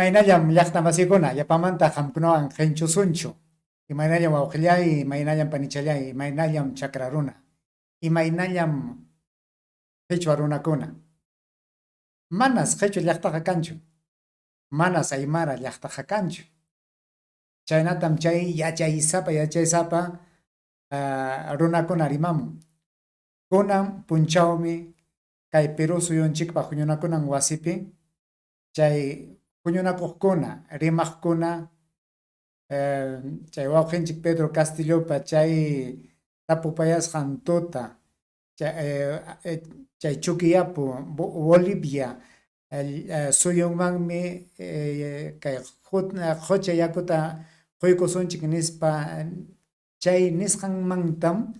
Imaynallam llaqta masikuna, yapamanta qamkunawan qinchusunchu. Imaynallam wawqillay, imaynallam panichallay, imaynallam chakra runa, imaynallam qichwa runakuna. Manas qichwa llaqtaqa kanchu, manas aymara llaqtaqa kanchu. Chaynatam chay yachaysapa yachaysapa runakuna rimamun. Kunan punchawmi kay Perú suyunchikpa huñunakunan wasipi chay huñunakuqkuna, rimaqkuna, chay wawqinchik Pedro Castillopa chay tapupayasqan tuta, chay Chuquiyapu, Bolivia suyunmanmi kay qucha yakuta quykusunchik nispa chay nisqanmantam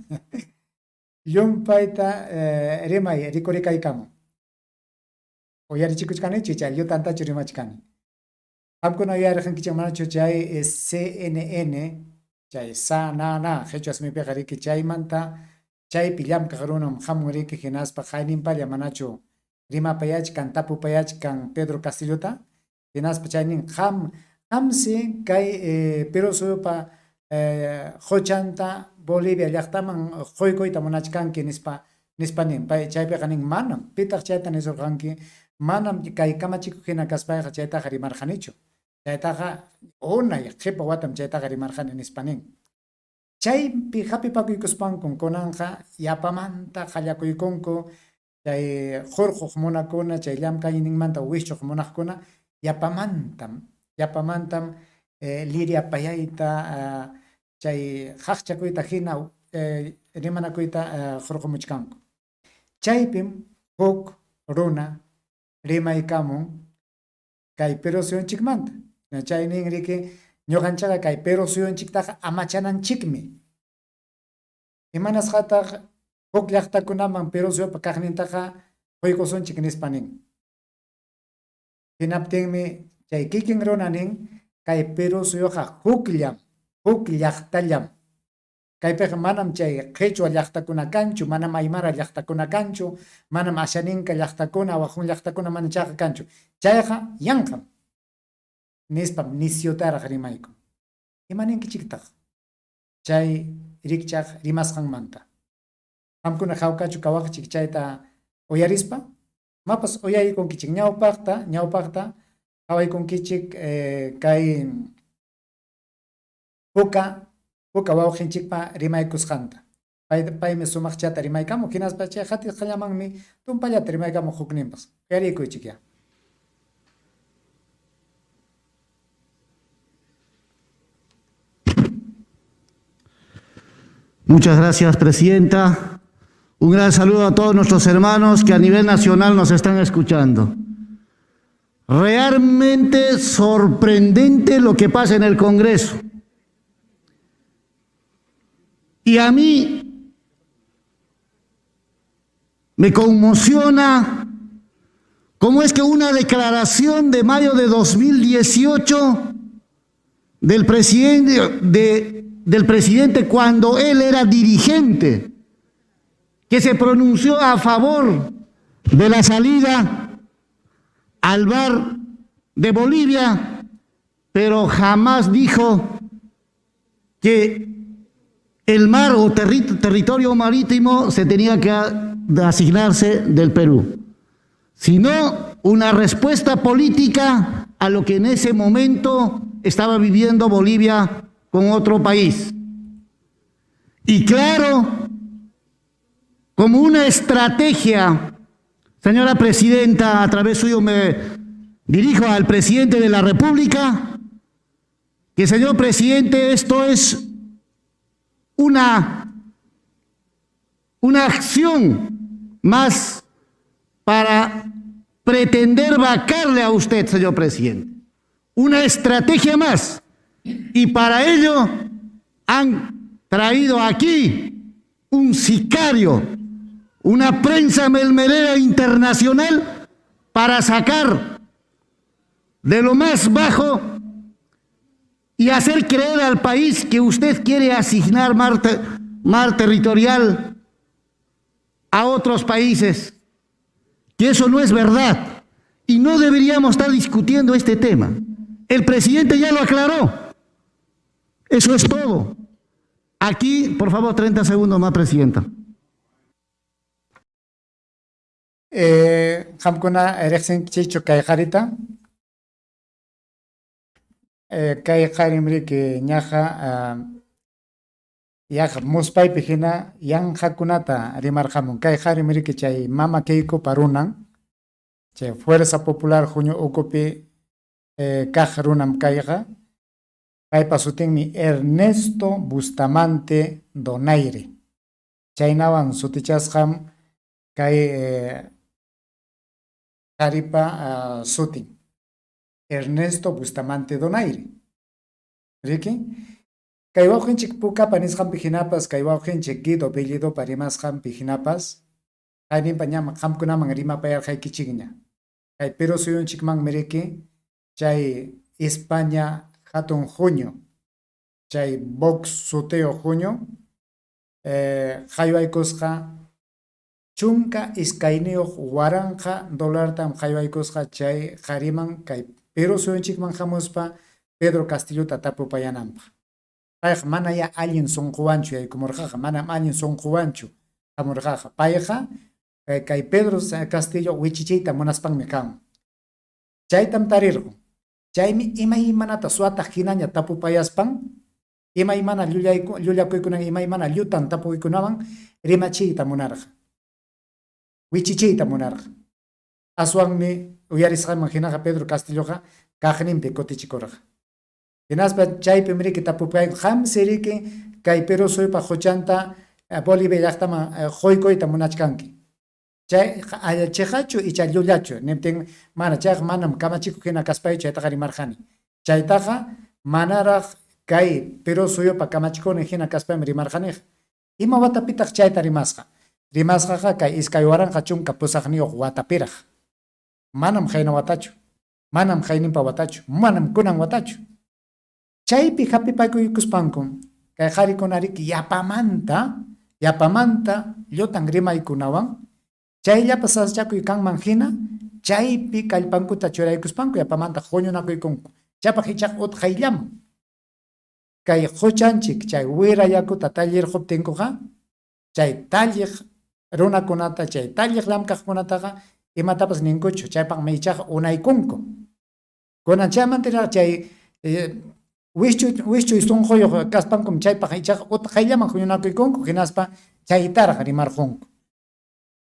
llumpayta rimay rikurikaykamun. Uyarichikuchkanichu chay llutantachu rimachkani. Qamkuna uyariqankichik manachu chay CNN chay sa na na qhichwa simipiqa riki chaymanta chaypi llamkaq runam hamun riki hinaspa qayninpalla manachu rimapayachkan tapupayachkan Pedro Castillota hinaspa chay nin qam qamsi kay Perú suyupa quchanta Bolivia llaqtaman quykuyta munachkanki nispa nispa nin. Pay chaypiqa nin manam, pitaq chayta nisurqanki? Manam kay kamachikuq hina kaspayqa chaytaqa rimarqanichu. Chaytaqa unay qhipa watam chaytaqa rimarqani nispa nin. Chaypi hap'ipakuykuspankum kunanqa yapamanta qallakuykunku chay hurquq munakuna, chay llamk'ayninmanta wischuq munaqkuna yapamantam, yapamantam liryapayayta chay qaqchakuyta hina rimanakuyta hurqumuchkanku. Chaypim huk runa rimaykamun kay Perú suyunchikmanta. Chay nin riki ñuqanchikqa kay Perú suyunchiktaqa amachananchikmi. Imanasqataq huk llaqtakunaman Perú suyupa kaqnintaqa quykusunchik nispa nin. Hinaptinmi chay kikin runa nin kay Perú suyuqa hukllam, huk llaqtallam. Kaypiqa manam chay qhichwa llaqtakuna kanchu, manam aymara llaqtakuna kanchu, manam ashaninka llaqtakuna, wajun llaqtakuna mana chayqa kanchu. Chayqa yanqam nispam nisyutaraq rimaykun. Ima ninkichiktaq chay rikchaq rimasqanmanta? Qamkuna hawkachu kawaqchik chayta uyarispa? Mapas uyarikunkichik ñawpaqta, ñawpaqta qawaykunkichik kay puka puka wawqinchikpa rimaykusqanta. Pay, paymi sumaqchata rimaykamun hinaspa chay qatisqallamanmi tumpallata rimaykamun hukninpas. Uyarikuychikyá. Muchas gracias, Presidenta. Un gran saludo a todos nuestros hermanos que a nivel nacional nos están escuchando. Realmente sorprendente lo que pasa en el Congreso. Y a mí me conmociona cómo es que una declaración de mayo de 2018 del presidente, del presidente cuando él era dirigente, que se pronunció a favor de la salida al bar de Bolivia, pero jamás dijo que el mar o territorio marítimo se tenía que asignarse del Perú, sino una respuesta política a lo que en ese momento estaba viviendo Bolivia con otro país. Y claro, como una estrategia, señora presidenta, a través suyo me dirijo al presidente de la República, que señor presidente, esto es una, una acción más para pretender vacarle a usted, señor presidente. Una estrategia más. Y para ello han traído aquí un sicario, una prensa melmelera internacional para sacar de lo más bajo y hacer creer al país que usted quiere asignar mar, mar territorial a otros países, que eso no es verdad. Y no deberíamos estar discutiendo este tema. El presidente ya lo aclaró. Eso es todo. Aquí, por favor, 30 segundos más, presidenta. Eh, qamkuna riqsinkichikchu kay qharita? Eh, kay qharim riki ñaqa ah, yaqa muspaypi hina yanqakunata rimarqamun. Kay qharim riki chay mama Keikopa runan, chay Fuerza Popular huñu ukupi eh, kaq runam kayqa. Paypa sutinmi Ernesto Bustamante Donaire. Chaynawan sutichasqam kay eh, qharipa ah, sutin. Ernesto Bustamante Donaire. Riki? Kay wawqinchik Pukapa nisqanpi hinapas, kay wawqinchik Guido Bellidopa rimasqanpi hinapas, kayninpa ñam qamkunaman rimapayarqaykichikña. Kay Perú suyunchikmanmi riki chay España hatun huñu, chay Vox sutiyuq huñu, eh, haywaykusqa 12,000 dolartam haywaykusqa chay qhariman kay Perú suyunchikman hamuspa Pedro Castillota tapupayananpaq. Payqa manayá allin sunquwanchu yaykumurqaqa, manam allin sunquwanchu hamurqaqa. Payqa kay Pedro Castillo wichichiyta munaspanmi hamun. Chaytam tarirqun. Chaymi imaymanata suwataq hinaña tapupayaspan imaymana llullakuykunawan, imaymana llutan tapuykunawan rimachiyta munarqa. Wichichiyta munarqa. Aswanmi uyarisqanman hinaqa Pedro Castilloqa kaqninpi kutichikurqa. Hinaspa chaypim riki tapupayku, qamsi riki kay Perú suypa quchanta Bolivia llaqtaman quykuyta munachkanki. Chay chiqachu icha llullachu? Niptin, mana chayqa manam kamachikuq hina kaspaychu chaytaqa rimarqani. Chaytaqa manaraq kay Perú suyupa kamachikuqnin hina kaspaymi rimarqaniqa. Ima watapitaq chayta rimasqa? Rimasqaqa kay 2018 watapiraq. Manam qayna watachu, manam qayninpa watachu, manam kunan watachu. Chaypi hapipakuykuspankum kay qarikuna riki yapamanta, yapamanta llutan rimaykunawan chayllapas sasachakuy kanman hina chaypi kallpankuta churaykuspanku yapamanta huñunakuykunku. Chaypaq ichaqa utqayllaman kay quchanchik chay wira yakuta tallirquptinkuqa chay talliq runakunata, chay talliq llamkaqkunataqa imatapas ninkuchu, chaypaqmi ichaqa unaykunku. Kunan chaymantaraq chay eh, wischuy sunquyuq kaspankum chaypaq ichaqa utqayllaman huñunakuykunku hinaspa chaytaraq rimarqunku.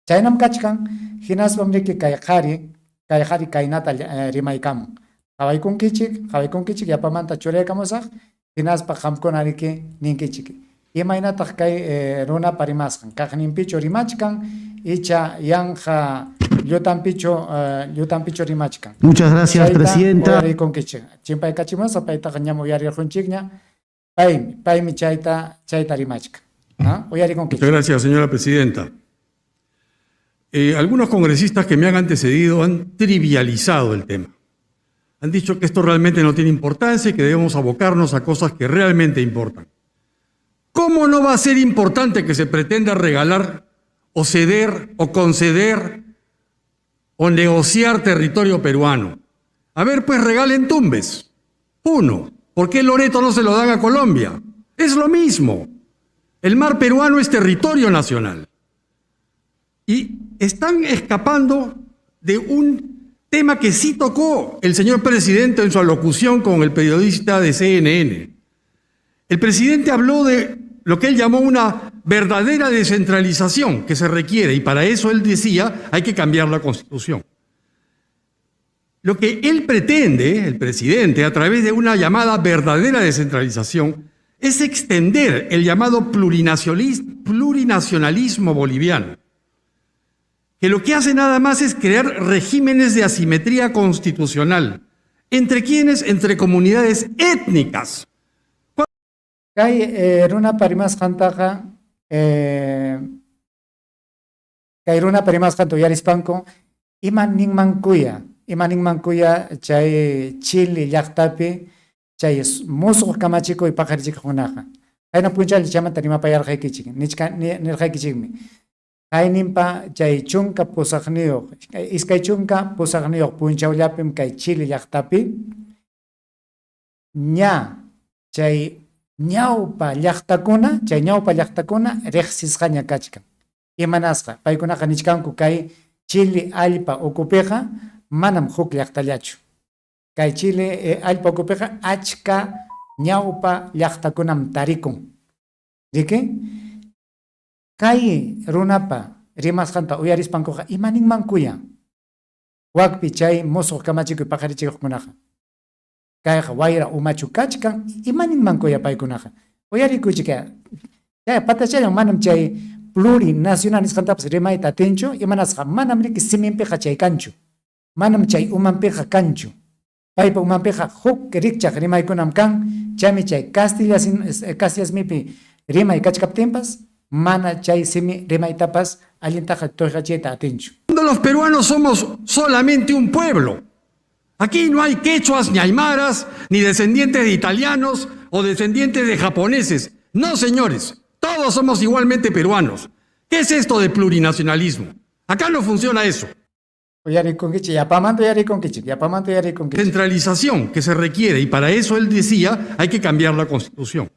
Chaynam kachkan, hinaspam riki kay qhari, kay qhari kaynata eh, rimaykamun. Qawaykunkichik, qawaykunkichik yapamanta churaykamusaq, hinaspa qamkuna riki ninkichik. Imaynataq kay eh, runapa rimasqan? Kaqninpichu rimachkan icha yanqa llutanpichu eh, llutanpichu rimachkan? Muchas gracias, Chayta presidenta. uyariykunkichik. Chimpaykachimusqa paytaqa ñam uyarirqunchikña. Paymi, paymi chayta chayta rimachkan. ¿Ah? Uyarikunkichik. Muchas gracias, señora presidenta. Algunos congresistas que me han antecedido han trivializado el tema. Han dicho que esto realmente no tiene importancia y que debemos abocarnos a cosas que realmente importan. ¿Cómo no va a ser importante que se pretenda regalar o ceder o conceder o negociar territorio peruano? A ver, pues regalen Tumbes. Uno. ¿Por qué Loreto no se lo dan a Colombia? Es lo mismo. El mar peruano es territorio nacional. Y están escapando de un tema que sí tocó el señor presidente en su alocución con el periodista de CNN. El presidente habló de lo que él llamó una verdadera descentralización que se requiere y para eso él decía hay que cambiar la Constitución. Lo que él pretende, el presidente, a través de una llamada verdadera descentralización, es extender el llamado plurinacionalismo boliviano, que lo que hace nada más es crear regímenes de asimetría constitucional. ¿Entre quiénes? Entre comunidades étnicas. Kay eh, runapa rimasqantaqa eh, kay runapa rimasqanta uyarispanku ima ninmankuya, ima ninmankuya chay Chile llaqtapi chay musuq kamachikuy paqarichikuqkunaqa. Qayna punchawlla chaymanta rimapayarqaykichik, nichka nirqaykichikmi. Qayninpa chay 18, 28 punchawllapim kay Chile llaqtapi. Ña chay ñawpa llaqtakuna, chay ñawpa llaqtakuna riqsisqaña kachkan. Imanasqa? Paykunaqa nichkanku kay Chile allpa ukupiqa manam huk llaqtallachu. Kay Chile allpa ukupiqa achka ñawpa llaqtakunam tarikun. Riki? Kay runapa rimasqanta uyarispankuqa imaninmankuya? Wakpi chay musuq kamachikuy paqarichikuqkunaqa. Kayqa wayra umachu kachkan, imaninmankuya paykunaqa? Uyarikuychik, chay patachallan manam chay plurinacional nisqantapas rimayta atinchu, imanasqa manam riki siminpiqa chay kanchu, manam chay umanpiqa kanchu. Paypa umanpiqa huk rikchaq rimaykunam kan, chaymi chay castilla simipi rimay kachkaptinpas mana chay simi rimaytapas allintaqa tuyqachiyta atinchu. Cuando los peruanos somos solamente un pueblo. Aquí no hay quechuas ni aymaras, ni descendientes de italianos o descendientes de japoneses. No, señores, todos somos igualmente peruanos. ¿Qué es esto de plurinacionalismo? Acá no funciona eso. Uyarikunkichik, yapamanta uyarikunkichik, yapamanta uyarikunkichik. Centralización que se requiere, y para eso él decía, hay que cambiar la Constitución.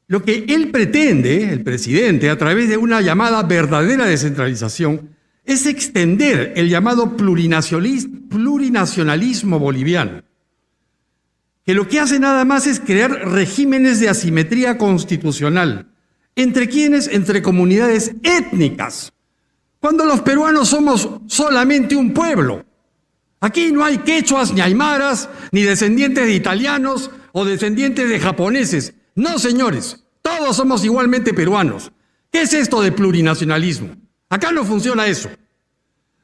Lo que él pretende, el presidente, a través de una llamada verdadera descentralización, es extender el llamado plurinacionalismo boliviano, que lo que hace nada más es crear regímenes de asimetría constitucional. ¿Entre quiénes? Entre comunidades étnicas. Cuando los peruanos somos solamente un pueblo. Aquí no hay quechuas ni aymaras, ni descendientes de italianos o descendientes de japoneses. No, señores, todos somos igualmente peruanos. ¿Qué es esto de plurinacionalismo? Acá no funciona eso.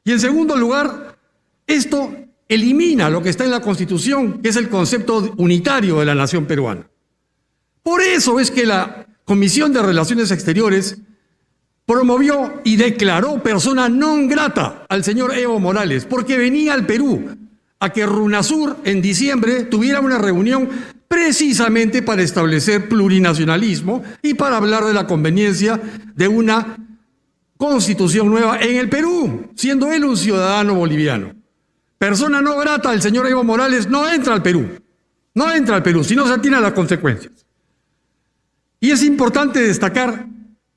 Y en segundo lugar, esto elimina lo que está en la Constitución, que es el concepto unitario de la nación peruana. Por eso es que la Comisión de Relaciones Exteriores promovió y declaró persona non grata al señor Evo Morales, porque venía al Perú a que RUNASUR en diciembre tuviera una reunión precisamente para establecer plurinacionalismo y para hablar de la conveniencia de una constitución nueva en el Perú, siendo él un ciudadano boliviano. Persona no grata, el señor Evo Morales no entra al Perú, no entra al Perú, si no se atiene a las consecuencias. Y es importante destacar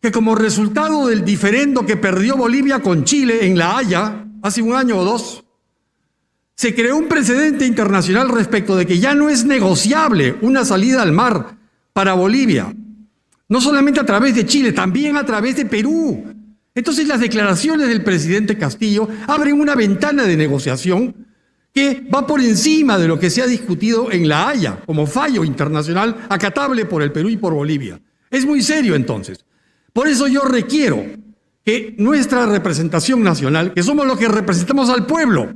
que como resultado del diferendo que perdió Bolivia con Chile en La Haya hace un año o dos, se creó un precedente internacional respecto de que ya no es negociable una salida al mar para Bolivia, no solamente a través de Chile, también a través de Perú. Entonces las declaraciones del presidente Castillo abren una ventana de negociación que va por encima de lo que se ha discutido en La Haya como fallo internacional acatable por el Perú y por Bolivia. Es muy serio entonces. Por eso yo requiero que nuestra representación nacional, que somos los que representamos al pueblo,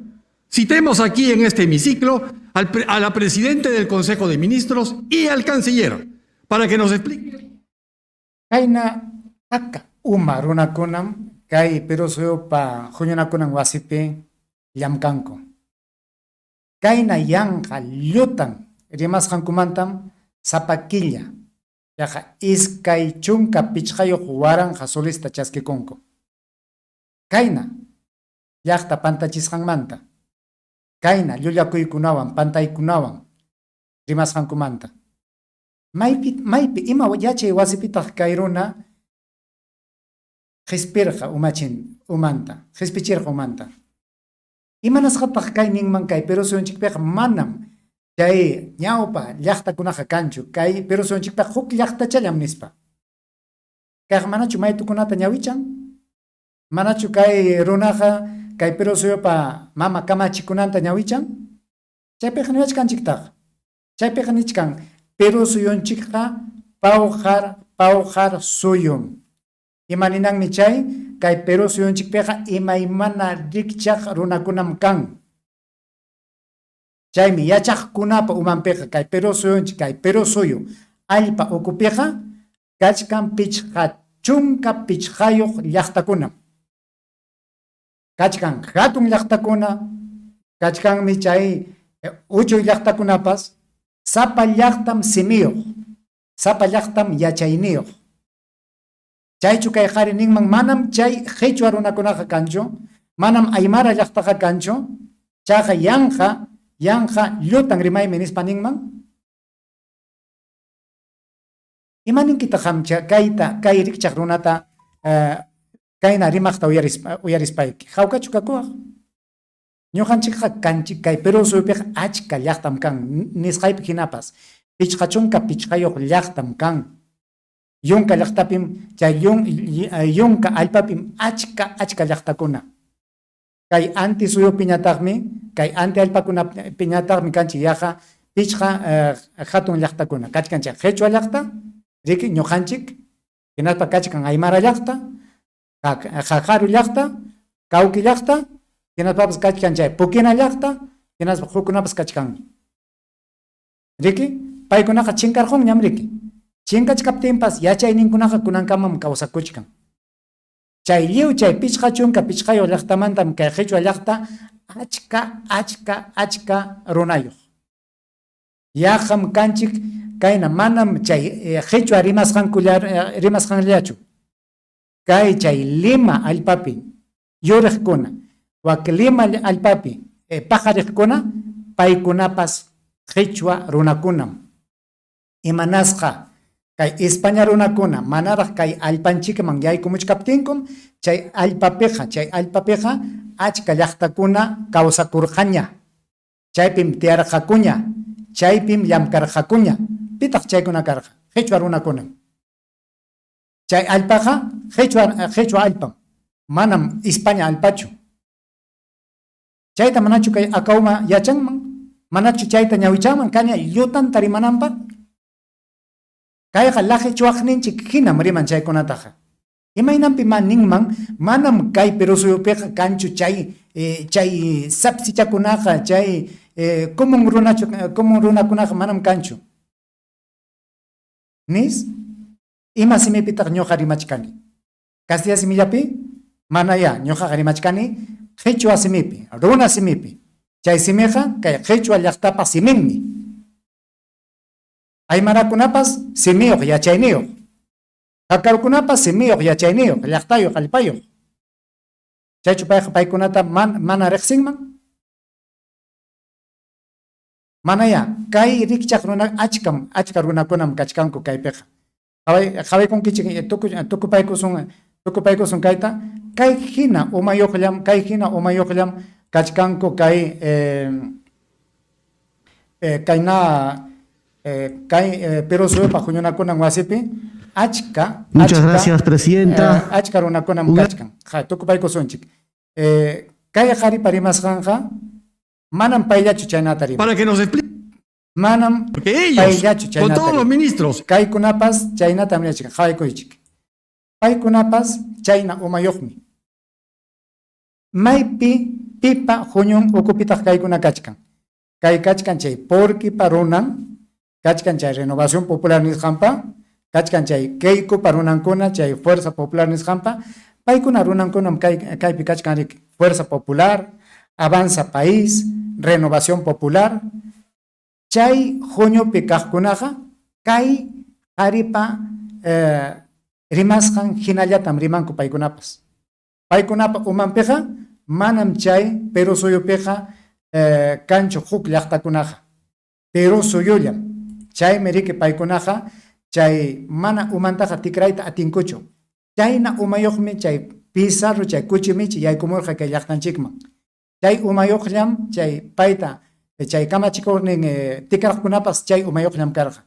citemos aquí en este hemiciclo a la presidenta del Consejo de Ministros y al canciller, para que nos explique. Kayna aka uma runakunam kay Perú suyupa huñunakunan wasipi llamkanku. Kayna yanqa llutan rimasqankumantam sapa killa yaqa 25,000 solista chaskikunku. Kayna llaqta pantachisqanmanta, kayna llullakuykunawan pantaykunawan rimasqankumanta. Maypi, maypi ima yachay wasipitaq kay runa qispirqa umachin umanta, qispichirqa umanta. Imanasqataq kay ninman kay Perú suyunchikpiqa manam chay ñawpa llaqtakunaqa kanchu, kay Perú suyunchikpiqa huk llaqtachallam nispa. Kayqa manachu maytukunata ñawichan? Manachu kay runaqa kay Perú suyupa mama kamachikunanta ñawichan? Chaypiqa niwachkanchiktaq. Chaypiqa nichkan Perú suyunchikqa pawqar pawqar suyum. Ima ninanmi chay? Kay Perú suyunchikpiqa imaymana rikchaq runakunam kan. Chaymi yachaqkunapa umanpiqa kay Perú suyunchik, kay Perú suyu allpa ukupiqa kachkan 55 llaqtakunam. Kachkan hatun llaqtakuna, kachkanmi chay uchuy llaqtakunapas, sapa llaqtam simiyuq, sapa llaqtam yachayniyuq. Chaychu kay qhari ninman manam chay qhichwa runakunaqa kanchu, manam aymara llaqtaqa kanchu, chayqa yanqa Yanqa llutan rimaymi nispa ninman? Imaninkitaq qam kayta kay rikchaq runata kayna rimaqta uyarispayki? Hawkachu kakuwaq? Ñuqanchikqa kanchik kay Perú suyupiqa achka llaqtam kan, nisqaypi hinapas 55 llaqtam kan. Yunka llaqtapim chay yunka allpapim achka achka llaqtakuna. Kay anti suyupiñataqmi, kay anti allpakunapiñataqmi kanchik yaqa 5 hatun llaqtakuna. Kachkan chay Qhichwa llaqta, riki ñuqanchik, hinaspa kachkan Aymara llaqta, Jaqaru llaqta, Kawki llaqta, hinaspapas kachkan chay Pukina llaqta, hinaspa hukkunapas kachkanmi. Riki, paykunaqa chinkarqunñam riki. Chinkachkaptinpas yachayninkunaqa kunankamam kawsakuchkan. Chay lliw chay 55 llaqtamantam kay Qhichwa llaqta achka achka achka runayuq. Yaqam kanchik kayna manam chay Qhichwa rimasqanllachu. Kay chay Lima allpapi yuriqkuna, wak Lima allpapi paqariqkuna paykunapas Qhichwa runakunam. Imanasqa kay España runakuna manaraq kay allpanchikman yaykumuchkaptinkum chay allpapiqa chay allpapiqa achka llaqtakuna kawsakurqaña, chaypim tiyarqakuña, chaypim llamkarqakuña. Pitaq chaykuna karqa? Qhichwa runakunam. Chay allpaqa qhichwa allpam, manam España allpachu. Chayta manachu kay Akauma yachanman? Manachu chayta ñawichanman kaña llutanta rimananpaq? Kayqa laqichuwaqninchik hinam riman chaykunataqa. Imaynanpi ma ninman manam kay Perú suyupiqa kanchu chay chay sapsichakunaqa, chay común runachu común runakunaqa manam kanchu. Nis, ima simipitaq ñuqa rimachkani? Castilla simillapi? Manayá, ñuqaqa rimachkani qhichwa simipi, runa simipi. Chay simiqa kay qhichwa llaqtapa siminmi. Aymarakunapas simiyuq, yachayniyuq. Jakarukunapas simiyuq, yachayniyuq, llaqtayuq, allpayuq. Chaychu payqa paykunata mana riqsinman? Manayá, kay rikchaq runa achkam, achka runakunam kachkanku kaypiqa. Qhawaykunkichik tukupaykusun tukupaykusun kayta, kay hina umayuqllam, kay hina umayuqllam kachkanku kay kayna kay Perú suyupa huñunakunan wasipi achka Muchas gracias, presidenta. Achka runakunam kachkan. Tukupaykusunchik. Kay qharipa rimasqanqa manam payllachu chaynata riman. Para que nos explique. Manam Porque ellos, payllachu con chaynata todos los riman. ministros, Kaykunapas chaynatam rimachkan, qhawaykuychik. Paykunapas chayna umayuqmi. Maypi pipa huñun ukupitaq kaykuna kachkan? Kay kachkan chay Porquipa runan, kachkan chay Renovación Popular nisqanpa, kachkan chay Keikopa runankuna, chay Fuerza Popular nisqanpa, paykuna runankunam kaypi kachkan riki. Fuerza Popular, Avanza País, Renovación Popular. Chay huñupi kaqkunaqa kay qharipa rimasqan hinallatam rimanku paykunapas. Paykunapa umanpiqa manam chay Perú suyupiqa kanchu huk llaqtakunaqa. Perú suyullam. Chaymi riki paykunaqa chay mana umantaqa tikrayta atinkuchu. Chayna umayuqmi chay Pizarro, chay Kuchimichi yaykumurqa kay llaqtanchikman. Chay umayuqllam chay payta chay kamachikuqnin tikraqkunapas chay umayuqllam karqa.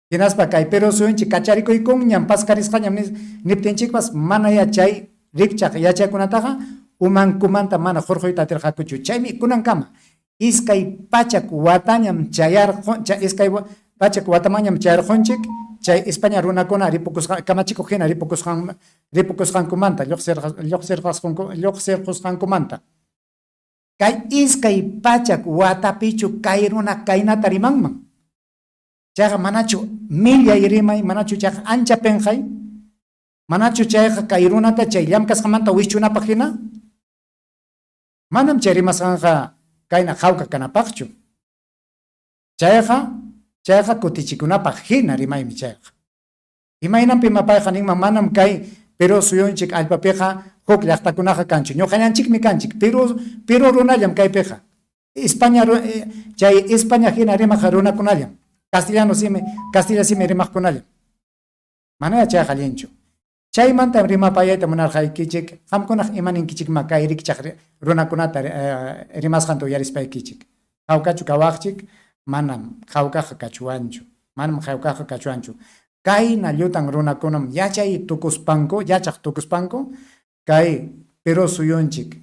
Hinaspa kay Perú suyunchik kacharikuykunñam, paskarisqañam niptinchikpas manayá chay rikchaq yachaykunataqa umankumanta mana hurquyta atirqakuchu. Chaymi kunankama 200 watañam chayarqun, 200 watamanñam chayarqunchik chay España runakuna ripukusqa kamachikuq hina ripukusqankumanta lluqsirqusqankumanta. Kay 200 watapichu kay runa kaynata rimanman? Chayqa manachu millay rimay, manachu chayqa ancha pinqay, manachu chayqa kay runata chay llamkasqamanta wischunapaq hina? Manam chay rimasqanqa kayna hawka kanapaqchu. Chayqa kutichikunapaq hina rimaymi chayqa. Imaynanpim payqa ninman manam kay Perú suyunchik allpapiqa huk llaqtakunaqa kanchu. Ñuqallanchikmi kanchik, Perú runallam kaypiqa. España chay España hina rimaq runakunallam, castellano simi, castilla simi rimaqkunallam. Manaya chayqa allinchu. Chaymantam rimapayayta munarqaykichik, qamkunaq ima ninkichikma kay rikchaq runakunata rimasqanta uyarispaykichik. Hawkachu kawaqchik? Manam hawkaqa kachuwanchu. Manam hawkaqa kachuwanchu. Kayna llutan runakunam yachay tukuspanku, yachaq tukuspanku, kay Perú suyunchik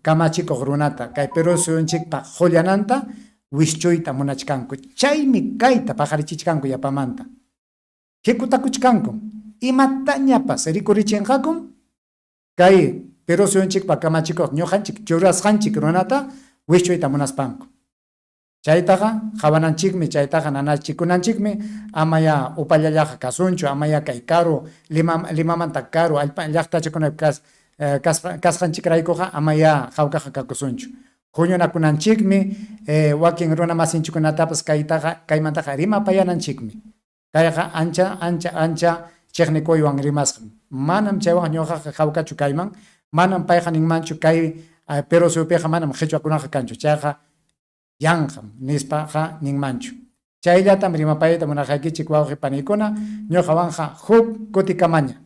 kamachikuq runata, kay Perú suyunchikpa qullananta wischuyta munachkanku. Chaymi kayta paqarichichkanku yapamanta. Hikutakuchkankum. Imatañapas rikurichinqakum kay Perú suyunchikpa kamachikuq ñuqanchik churasqanchik runata wischuyta munaspanku. Chaytaqa qawananchikmi, chaytaqa nanachikunanchikmi, amayá upallallaqa kasunchu, amayá kay karu Lima Limamanta karu allpa llaqtachakunapi kas kasqa kasqanchikraykuqa amayá hawkaqa kakusunchu. Huñunakunanchikmi, wakin runa masinchikkunatapas kaytaqa kaymantaqa rimapayananchikmi. Kayqa ancha ancha ancha chiqnikuywan rimasqam. Manam chaywan ñuqaqa hawkachu kayman, manam payqa ninmanchu kay Perú suyupiqa manam qhichwakunaqa kanchu, chayqa yanqam nispaqa ninmanchu. Chayllatam rimapayayta munarqaykichik wawqi paniykuna, ñuqawanqa huk kutikamaña.